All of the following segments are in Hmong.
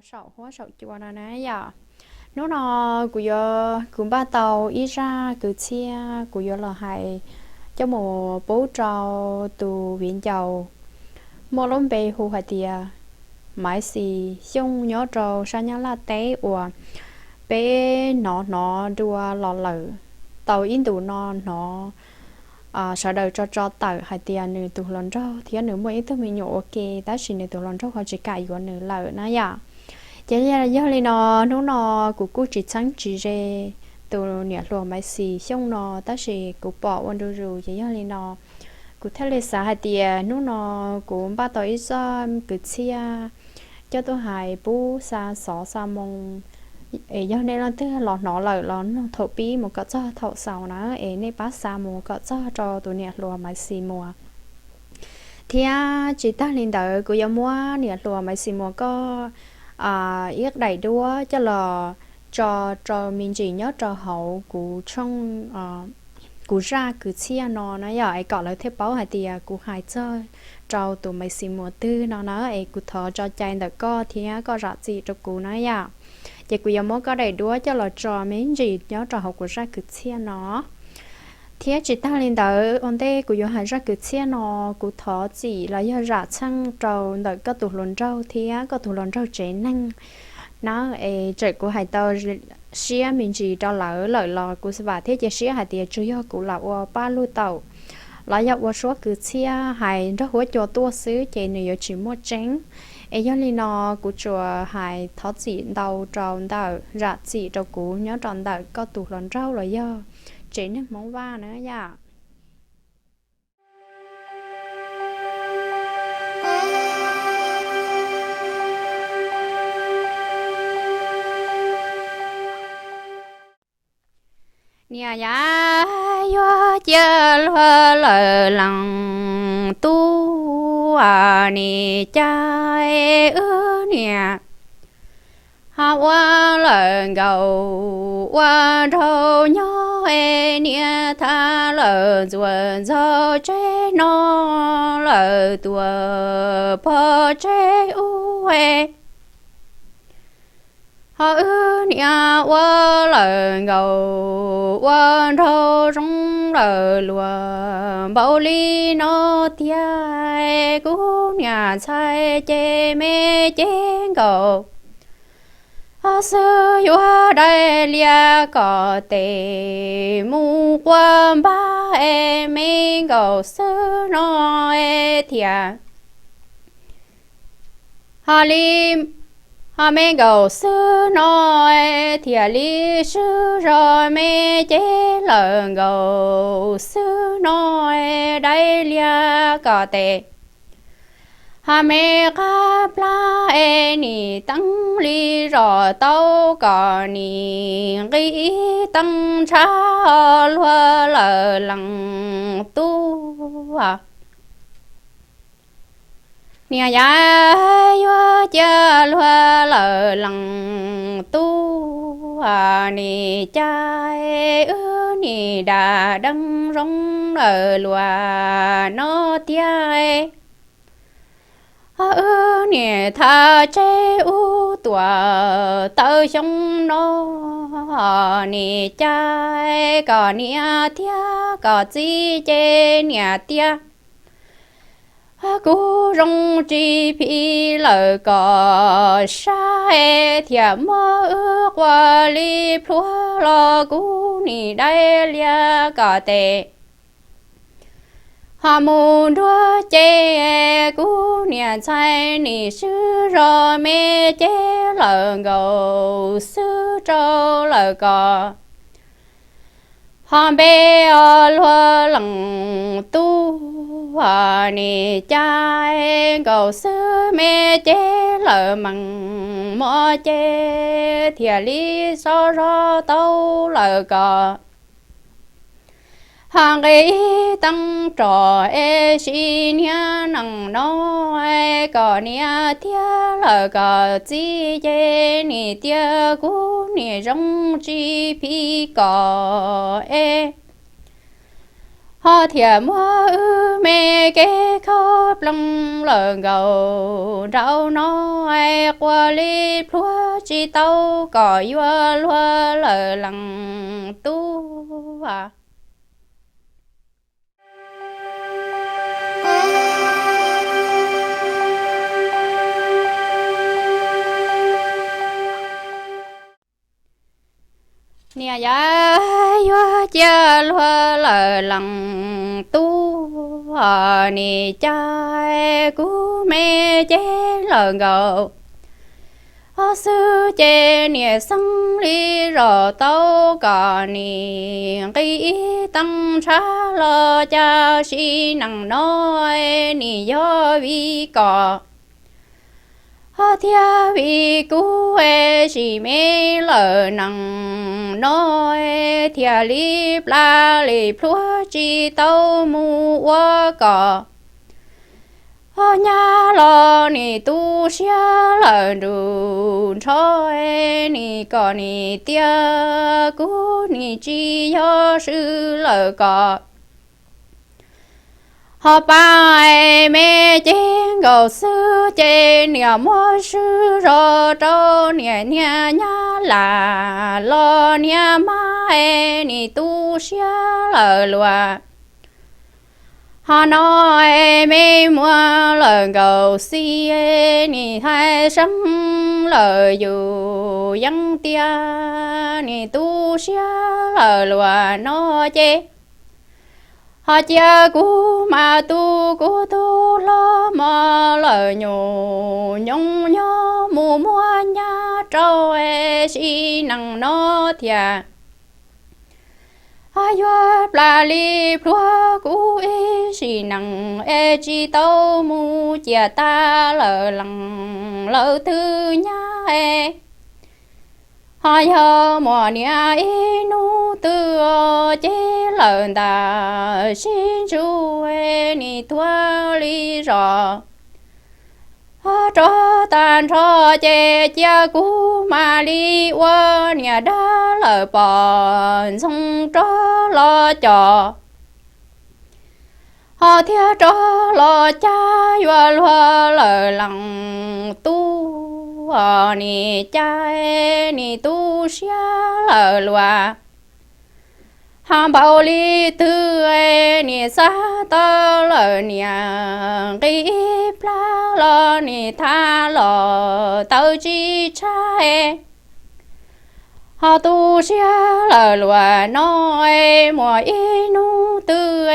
saum huab saum cua no na yom. Hnub no kuv yuav, kuv npaj tau ib zaj kwv txhiaj kuv yuav los hais coj mus pub rau tus viv ncaus muaj lub npe hu hais tias Maiv Xis Xyooj nyob rau sab Nyab Laj teb uas peb hnov hnov dua los lawm. Tau ib ntus no hnov sawv daws tso tso tawm hais tias nws tus hluas nraug thiab nws muaj ib tug me nyuam ua ke, tab sis nws tus hluas nraug ho tsis kam yuav nws lawm na yom. Ces yog li no, hnub no kuv kuj tsis txheeb tsis ze tus niam hluas Maiv Xis Xyooj no, tab sis kuv pom ua ntu zus, ces yog li no kuv thiaj li xav hais tias hnub no kuv npaj tau ib zaj kwv txhiaj coj tuaj hais pub xa xov xa moo. Es yog nej leej twg los hnov lawm los mloog thaum pib mus kom txog thaum xaus na, es nej pab xa mus kom txog rau tus niam hluas Maiv Xis Muas. Thiab tsis tag li ntawd, kuv yuav muab niam hluas Maiv Xis Muas koj ib daim duab coj los tso rau me ntsis nyob rau hauv kuv tshooj, kuv zaj kwv txhiaj no na yom, es kom lawv thiaj paub hais tias kuv hais txog rau tus Maiv Xis Muas twg no na, es kuv thov tso cai ntawm koj thiab koj zam txim rau kuv na yom. Ces kuv yuav muab koj daim duab coj los tso me ntsis nyob rau hauv kuv zaj kwv txhiaj no. Thiab tsis tag li ntawd, ua ntej kuv yuav hais zaj kwv txhiaj no, kuv thov txim los yog zam txheej rau ntawm koj tus hluas nraug thiab koj tus hluas nraug tsev neeg na. Es txawm kuv hais tau siab me ntsis rau lawv lawm los kuv vam thiab cia siab hais tias tsuas yog kuv lam ua paj lug taum los yog ua suab kwv txhiaj hais nrog huab cua tuaj xwb ces nws yuav tsis muaj tseeb. Es yog li no, kuv tsuas hais thov txim ntau rau ntawm, zam txim rau kuv nyob rau ntawm koj tus hluas nraug los yog tsev neeg Hmoob Vaj na yom. Niam yav yuav cia luag lawm leej tub, nim cas wb niam ho ua lawm nkaus ua nraug nyob es niam tham lawm ntxuav ntxog tsev no lawm tuaj pog tsev ub es. Ho wb niam ua lawm nkaus ua nraug zoo lawm luag npaum li no tiag, kuv niam ntxhais ces me cev nkaus ho xwb yuav dai lias kom tes mus quaj npab es me nkaus xwb no es thiaj ho li, ho me nkaus xwb no es thiaj li swb zog me cev lawm nkaus xwb no es dai lias kom tes ho me qab plab es nim teeb li zos tau kom nim nqis ib teeb ntshav luag lawm leej tub. Niam yav yuav cia luag lawm leej tub, nim cas wb nim dam deev zoo lawm luag no tiag. Wb niam tham tsev ub tuaj tawm xyoo no, nim cas kom niam thiab kom txiv ces niam tias kuv zoo tsis phim lawm kom sab es thiaj muab wb quaj li plhuav los kuv nim dai lias kom tes ho mus nruab cev, kuv niam ntxhais nim swb zog me cev lawm nkaus xwb rau lawm kom ho npe os luag leej tub, nim cas nkaus xwb me cev lawm meej mom ces thiaj li sov zog tau lawm kom ho nqis teeb rog es sim niaj neej no es kom niam thiab lawm kom txiv ces nim tias kuv nim zoo tsis phim kom es Ho thiaj muab wb me kev khaub ploov lawm nkaus nraum no, quas li plhuav tsis tau kom yuav luag lawm leej tub. Niam yau, yuav cia luag lawm leej tub, nim cas kuv me ces lawm nkaus xwb ces niam xeeb li zos tau kom nim nqis ib teev ntshav los cas sim neej no nim yog vim kom ho thiaj vim kuv sim me lawm neej no thiaj li plam li plhuav tsis tau mus ua kom ho nyab los nim tu siab lawm nruj nrho, nim kom nim tias kuv nim tsis yog swb lawm kom ho pab me ces nkaus xwb ces niam muab swb zog rau niam niag nyab lam los niag mab nim tu siab lawm luag. Ho no me muaj lawm nkaus xwb nim hais seeb lawm yus yeej tias nim tu siab lawm luag no ces ho cia kuv mas tu kuv tus hlob mos lawm nyuam nyoos nyob mus muab nyab rau sim neej no thiaj ho yuav plam li plhuav kuv ib sim neej es tsis tau mus ciam tag lawm leej lawv twg nyab es ho yog muaj niam ib hnub twg ces lawm ntawm sib ntsuj nim tuag li zos ho rov tag nrho ces cia kuv mam li ua niam dab lawm pom ntxoog rov los coj ho thiaj rov los cab yuav luag lawm leej tub. Nim cas nim tu siab lawm luag ho npaum li twg nim xav tau lawm niam nqis ib plag los nim tham los tawv tsis tshaj ho tu siab lawm luag no muaj ib hnub twg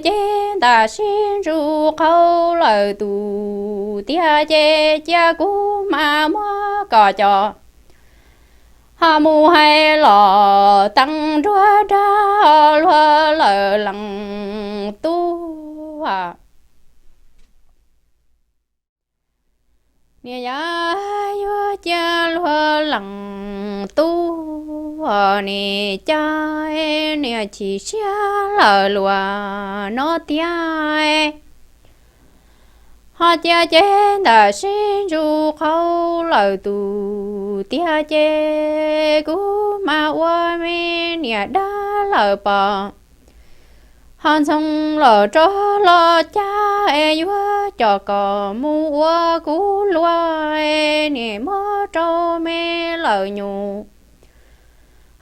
ces ntam sib ntsuj qhau lawm tus tiag ces cia kuv mas muab kom coj ho mus hais los teev nruab dab luag lawm leej tub. Niam yau, yuav cia luag leej tub nim cas niam chim siab lawm luag no tiag ho cia ces ntam sib ntsuj qhau lawm tus tiag ces kuv mas ua me niam dab lawm pom ho ntxoog los rov los cab es yuav coj kom mus ua kuv luag nim muab rau me lawm nyuam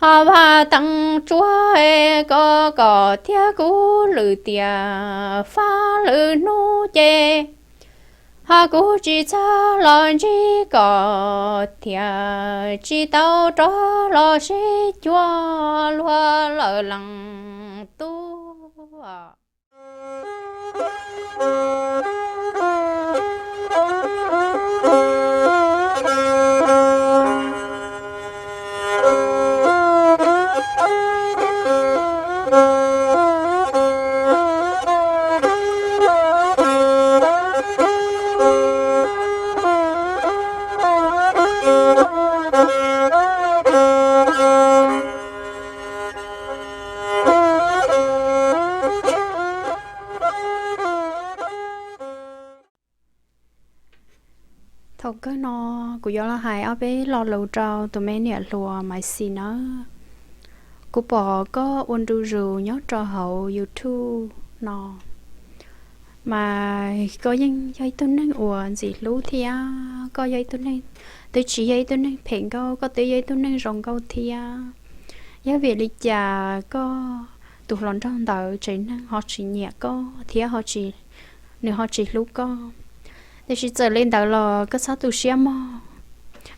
ho vaj teev tsuag es koj kom thiab kuv lwm tiam fab lwm hnub ces ho kuv tsis txhob los ntsib kom thiaj tsis tau rov los sib cuag luag lawm leej tub. Thaum kawg no kuv yuav los hais ob peb lo lus rau tus me niam hluas Maiv Xis nawb. Kuv pom koj ua ntu zus nyob rau hauv YouTube no, mas koj yeej yog ib tug neeg uas ntxim hlub thiab koj yog ib tug neeg, twb tsis yog ib tug neeg phem nkauj, koj twb yog ib tug neeg zoo nkauj thiab. Yog vim li cas koj tus hluas nraug ntawd tsev neeg ho tsis nyiam koj thiab nws ho tsis hlub koj? Tiam sis txawm li ntawd los koj txhob tu siab mog.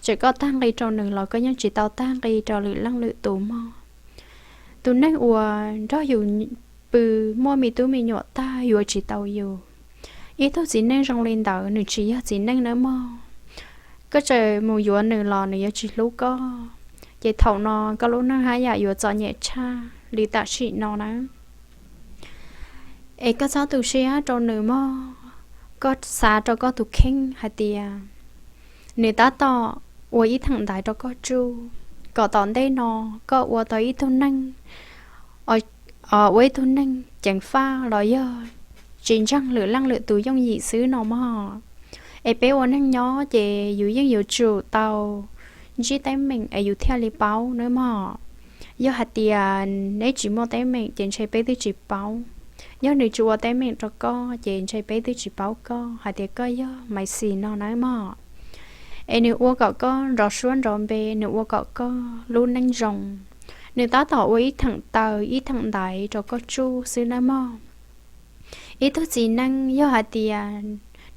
Txawm koj tag nqi rau nws los koj yeej tsis tau tag nqi rau lwm leej lwm tus mog. Tus neeg uas nrog yus pw, muaj me tub me nyuam tag yuav tsis tau yus. Ib tug txiv neej zoo li ntawd nws tsis yog txiv neej nawb mog. Koj tseem mus yuav nws los nws yuav tsis hlub koj, ces thaum no koj lub neej haj yam yuav txom nyem tshaj li tam sim no na. Es koj txhob tu siab rau nws mog. Koj xav rau koj tus kheej hais tias nws tab tom ua ib theem ntaiv rau koj tsuj, kom tom ntej no koj ua tau ib tug neeg, ua ib tug neeg ceev faj los yog tsis ntseeg lwm leej lwm tus yooj yim xwb no mog. Es peb ua neeg nyob ces yus yeej yuav tsum tau ntsib teeb meem es yus thiaj li paub nawb mog. Yog hais tias neb tsis muaj teeb meem ces ntshe peb twb tsis paub. Yog nws tsis ua teeb meem rau koj ces ntshe peb twb tsis paub koj hais tias koj yog Maiv Xis no nawb mog. Es nws ua kom koj nrov suab nrov npe, nws ua kom koj lub neej zoo. Nws tab tom ua ib theem taw ib theem ntaiv rau koj tsuj xwb nawb mog. Ib tug txiv neej yog hais tias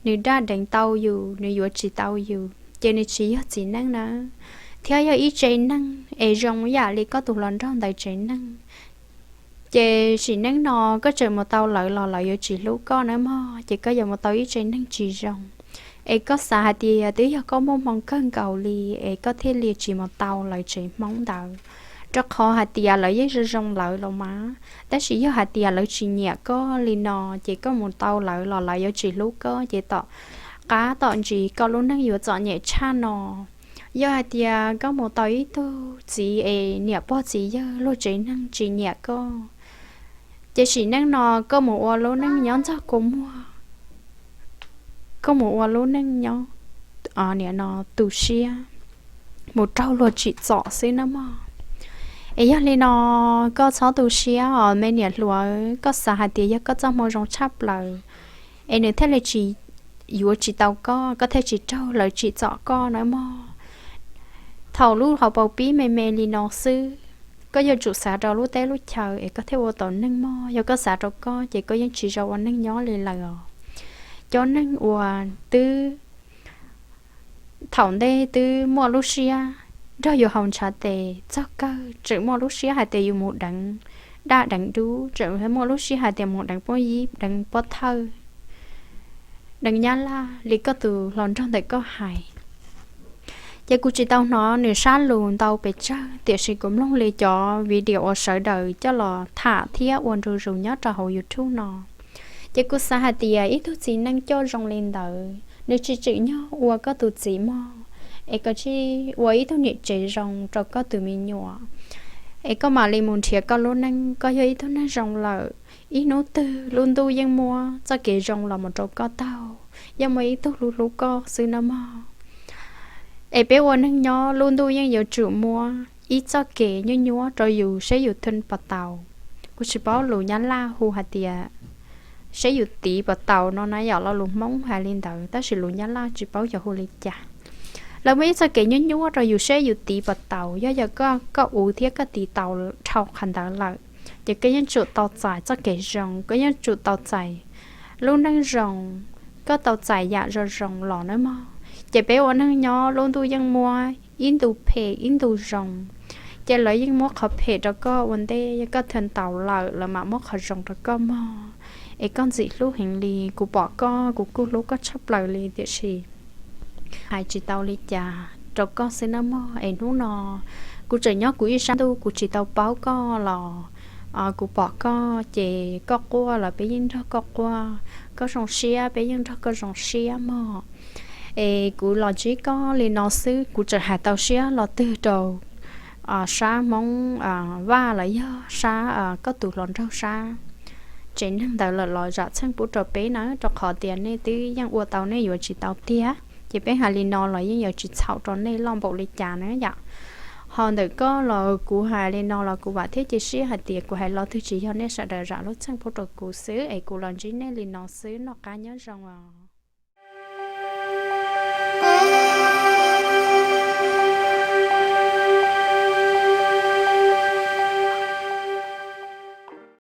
nws daj deev tau yus, nws yuav tsis tau yus, ces nws tsis yog txiv neej nawb. Thiab yog ib tsev neeg es zoo yam li koj tus hluas nraug ntawd tsev neeg, ces sim neej no koj tseem mus tau lawv los lawv yuav tsis hlub koj nawb mog, ces koj yuav mus tau ib tsev neeg tsis zoo. Es koj xav hais tias twb yog koj muaj hmoo kawg nkaus li es koj thiaj li tsis mus tau lawv tsev Hmoob ntawd, rau qhov hais tias lawv yeej zoo zoo lawv los mas. Tab sis yog hais tias lawv tsis nyiam koj li no, ces koj mus tau lawv los lawv yuav tsis hlub koj, ces tom qab tom ntsis koj lub neej yuav txom nyem tshaj no. Yog hais tias koj mus tau ib tug txiv es niam pog txiv yawg luag tsev neeg tsis nyiam koj, ces sim neej no koj mus ua lub neej nyob ntxog kua muag, koj mus ua lub neej nyob, nim no tu siab, mus raug luag tsim txom xwb nawb mog. Es yog li no koj txhob tu siab os me niam hluas, koj xav hais tias yog koj txoj hmoo zoo tshaj plaws es nws thiaj li tsis, yuav tsis tau koj, koj thiaj tsis raug lawv tsim txom koj nawb mog. Thaum lub hauv paus pib me me li no xwb, koj yuav tsum xav rau lub teb lub chaw es koj thiaj ua tau neeg mog. Yog koj xav rau koj ces koj yeej tsis zoo ua neej nyob li lawm os. Cov neeg uas twb thaum ntej twb muaj lub siab nrog yus haus ntshav tes txog kawg tseem muaj lub siab hais tias yus mus deev daj deev dub, tseem muaj lub siab hais tias mus deev pob yib deev pob thawj, deev nyab laj li koj tus hluas nraug ntawm koj hais. Ces kuv tsis tau hnov nws sab lus ntau pes tsawg, tiam sis kuv mloog li cov video uas sawv daws coj los tham thiab ua ntu zus nyob rau hauv YouTube no, ces kuv xav hais tias ib tug txiv neej coj zoo li ntawd nws tsis tsim nyog ua koj tus txiv mog. Es koj cia li ua ib tug niam tsev zoo rau koj tus me nyuam, es koj mam li mus nrhiav koj lub neej. Koj yog ib tug neeg zoo lawm, ib hnub twg lub ntuj yeej muab txoj kev zoo los mus rau koj taug. Yeej muaj ib tug hlub hlub koj xwb nawb mog. Es peb ua neeg nyob lub ntuj yeej yuav tsum muab ib txoj kev nyuaj nyuaj rau yus seb yus thwj puas tau. Kuv tsis paub lus nyab laj hu hais tias seb yus tiv puas tau no na yom, lo lus Hmoob hais li ntawd tab sis lus nyab laj tsis paub yog hu li cas. Lawv muaj ib txoj kev nyuaj nyuaj rau yus seb yus tiv puas tau. Yog yog koj, koj ua thiab koj tiv tau dhau qhov ntawd lawm, ces koj yeej tsum tau txais txoj kev zoo, koj yeej tsum tau txais lub neej zoo, koj tau txais yam zoo zoo los nawb mog. Ces peb ua neeg nyob lub ntuj yeej muab ib ntu phem ib ntu zoo, ces lawv yeej muab qhov phem rau koj ua ntej, yog koj thwj tau lawm lawv mam muab qhov zoo rau koj mog. Es koj ntxim hlub heev li, kuv pom koj kuv kuj hlub koj tshaj plaws li tiam sis hais tsis tau li cas rau koj xwb nawb mog. Es hnub no kuv tseem nyob kuv ib sab ntuj kuv tsis tau paub koj los kuv pom koj ces koj quaj los peb yeej nrog koj quaj, koj zoo siab peb yeej nrog koj zoo siab mog. Es kuv los ntsib koj li no xwb, kuv tseem hais tau siab los twg rau sab Hmoob Vaj los yog sab koj tus hluas nraug sab tsev neeg ntawd lawm los zam txheej pub rau peb na, rau qhov tias nej twb yeej ua tau nej yuav tsis tau tiag, ces peb hais li no los yeej yuav tsis txhaum rau nej loj npaum li cas na yom. Ho ntawm koj los kuv hais li no los kuv vam thiab cia siab hais tias kuv hais lo twg tsis yog, nej sawv daws zam lub txim pub rau kuv xwb es kuv los ntsib nej li no xwb, noj qab nyob zoo.